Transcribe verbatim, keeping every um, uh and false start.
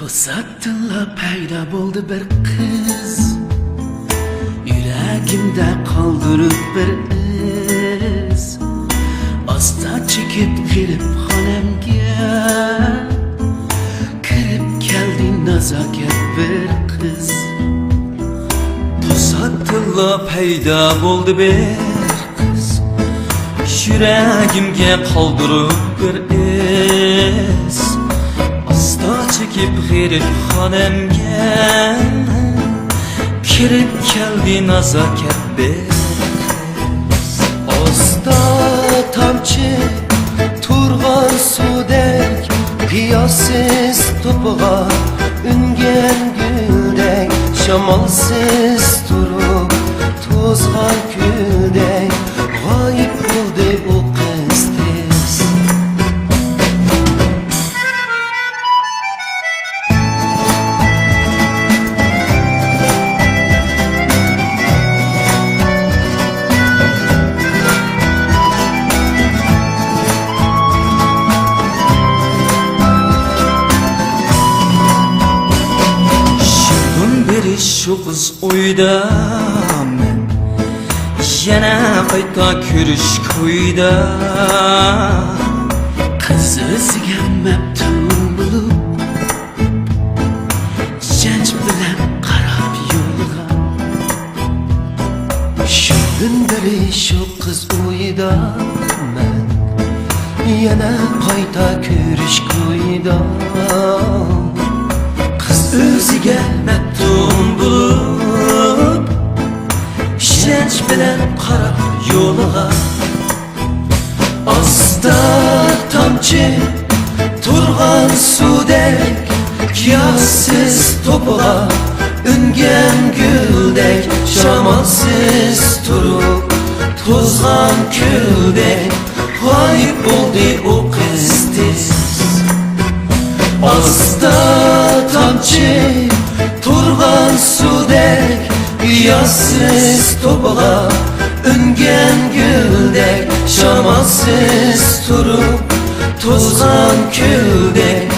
توساتتىنلا پەيدا بولدى بىر قىز، يۈرەگىمدە قالدۇرۇپ بىر ئىز. ئاستا چېكىپ غېرىبخانەمگە كىرىپ كەلدى نازاكەت بىر قىز. توساتتىنلا پەيدا بولدى بىر قىز، يۈرەگىمگە قالدۇرۇپ بىر ئىز. ئاستا چېكىپ غېرىبخانەمگە كىرىپ كەلدى نازاكەت بىر قىز. ئاستا تامچە تۇرغان سۇدەك، قىياسىز توپىغا ئۈنگەن گۈلدەك، شامالسىز تۇرۇپ توزغان كۈلدەك، غايىب بولدى ئۇ قىز تېز. شۇندىن بېرى شۇ قىز ئويدا مەن، يەنە قايتا كۆرۈش كويىدا. قىز ئۆزىگە مەپتۇن بولۇپ، ئىشەنچ بىلەن قاراپ يولىغا. شۇندىن بېرى شۇ قىز ئويىدا مەن، يەنە قايتا كۆرۈش كويىدا. قىز ئۆزىگە مەپتۇن بولۇپ، ئىشەنچ بىلەن قاراپ يولىغا. ئاستا تامچە تۇرغان سۇدەك، قىياسىز توپىغا ئۈنگەن گۈلدەك، شامالسىز تۇرۇپ توزغان كۈلدەك، غايىب بولدى ئۇ قىز تېز. ئاستا تامچە تۇرغان سۇدەك، قىياسىز توپىغا ئۈنگەن گۈلدەك، شامالسىز تۇرۇپ توزغان كۈلدەك،